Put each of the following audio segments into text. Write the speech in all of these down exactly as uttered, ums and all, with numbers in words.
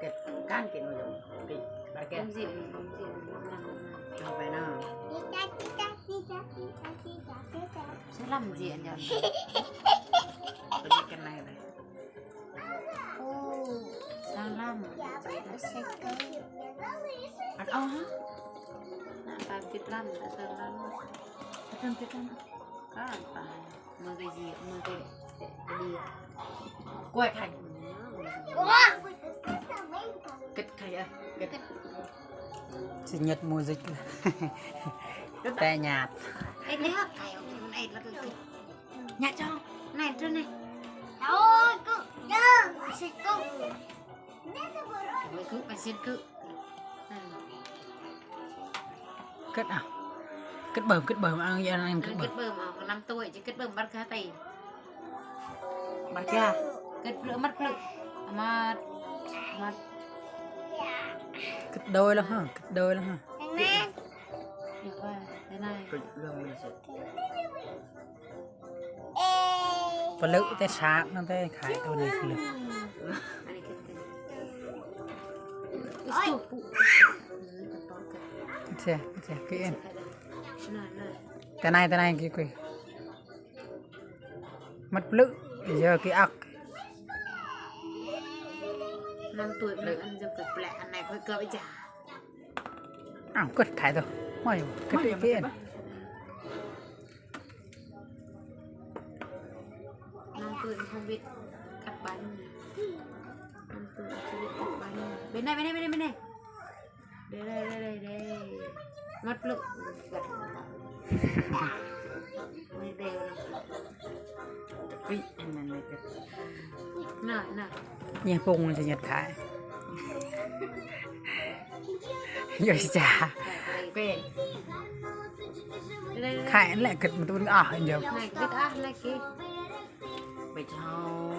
Kit, kan kit mo jong. Kit, barke. Lam zi, lam zi, lam zi. Sampai na. Salam zi, anjay. Pergi kenai deh. Oh, salam. At, oh, ha? Nak kaget lam, tak salam. Tekan, tekan. Kan, tak. Mơ kơ ji, mơ kơ ji. Kuai khai. Kit khai a, kit. Sinh nhật mùa dịch. Tệ nhạt. Ê, nè, khai, ê, là cái, cái. Nhạc cho. Này, trên này. Ôi, cứ, cứ, xịt cứ. Ôi, cứ, phải xịt cứ. Kit a. Kit bơm, kit bơm, ăn, ăn, ăn kit bơm. Kit bơm, ăn, năm tuổi chứ kit bơm bắt cá tay. Bắt cá. Kit plư, măt plư. Măt, măt. Kit đôi lắm ha, kit đôi lắm ha. Được rồi, thế này. Kit lắm. Plư te sat nang te khai tu ni plư. Sia, sia, ki en. Te nai, te nai ki kui. Măt plư, ya ki ak. Năm tuổi plư ăn cho kơ plư ăn này kơ kơ ja. Ao, kit khai tu. Mai, kit, kit. Năm tuổi không biết cắt bánh. Năm tuổi không biết cắt bánh. Bên này, bên này, bên này, bên này. Đây, đây, đây, đây, đây. Măt plư. Đây, đây, đây. Ui, em ăn này kìa. Nè, nè. Nè, pung sinh nhật khai. Yo, si cha. Khai lĕ kit mă tun ah, yo. Khai kit ah, khai kit. Bê chao.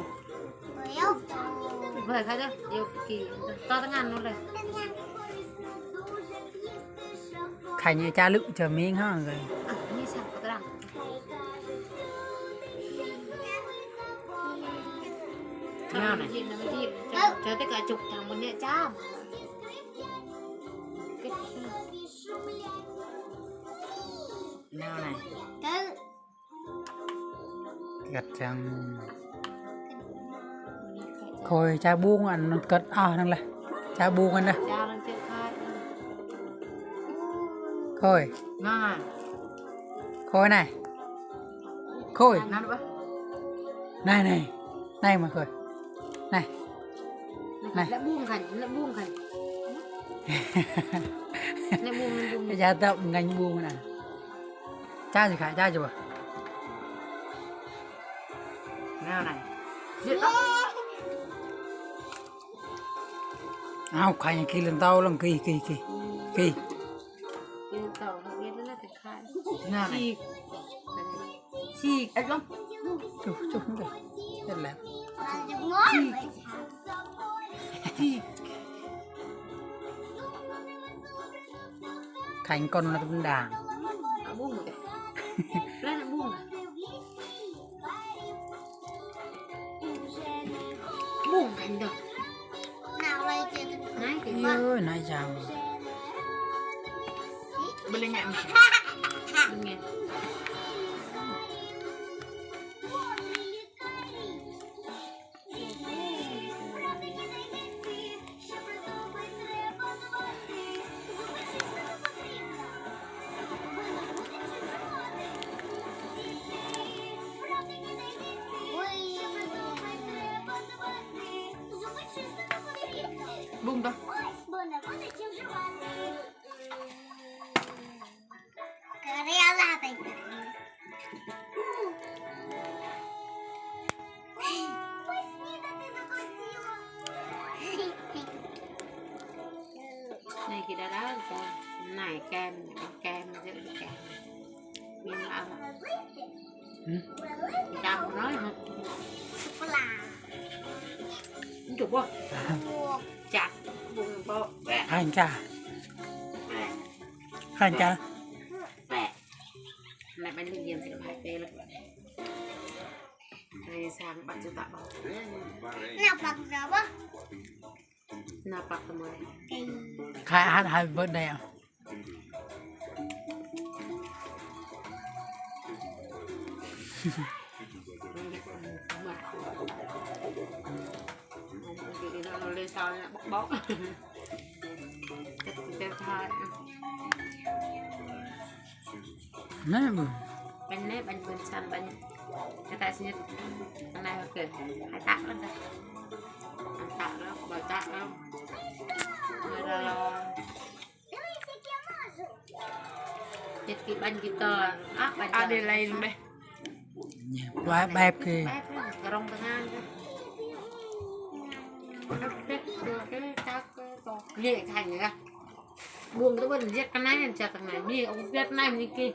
Bê khai đó, yo kit. To tơngan nu lĕ. Khai nhai cha lư cha ming ha. Nè, nè. Cho, cho tất cả chụp thằng mình nhé, cha. Nè, nè. Kit chăng. Khôi, cha bung ăn kit ah nang lah. Cha bung ăn lah. Khôi. Nè. Khôi nai. Khôi. Nè, nè. Nè, nè. Nè mă Khôi. Nè. Nè. Lĕ bung khan, lĕ bung khan. Lĕ bung, lĕ bung. Cha tao ngăn bung nè. Cha ji khai, cha ji bơ. Nè, nè. Ao, khai nhai ki lăn tao lăng ki, ki, ki. Ki. Nè, nè. Sik. Sik, ê, lăng. Chuh, chuh, nè. Lăn. Sik. Sik. Khai kon nă tơpưng đang. Bung kìa. Lăn bung kìa. Bung kìa. Nai kìa. Yo, nai jang. Bơ lĕ ngă. Bơ lĕ ngă. Bung to. Nai ki đa đa sa. Nai kem, kem, kem, kem. Miên la. Hm? Kem nói hả? Sô-cô-la. Không chụp quá. Chặt. Bung bơ. Hai cha. Hai cha. Nè, bánh mì diêm sẽ phải tê lắm. Nè, sang bắt chụp tao. Nè, bắt chụp tao. Khai hát happy birthday à? Nè bơ. Bánh nè, bánh bươn săn, bánh. Kata sini. Anai oke. Hai tak lah dah. Hai tak lah, batak lah. Ada lah. Jadi bánh kita. Ah, bánh. Ada lain beh. Wah, baik ke. Baik lah, garong tengah. Oke, oke, cakep. Nih, kayaknya lah. Buông cái bớt giết cái này, giết cái này. Nih, ông giết này, nih, kì.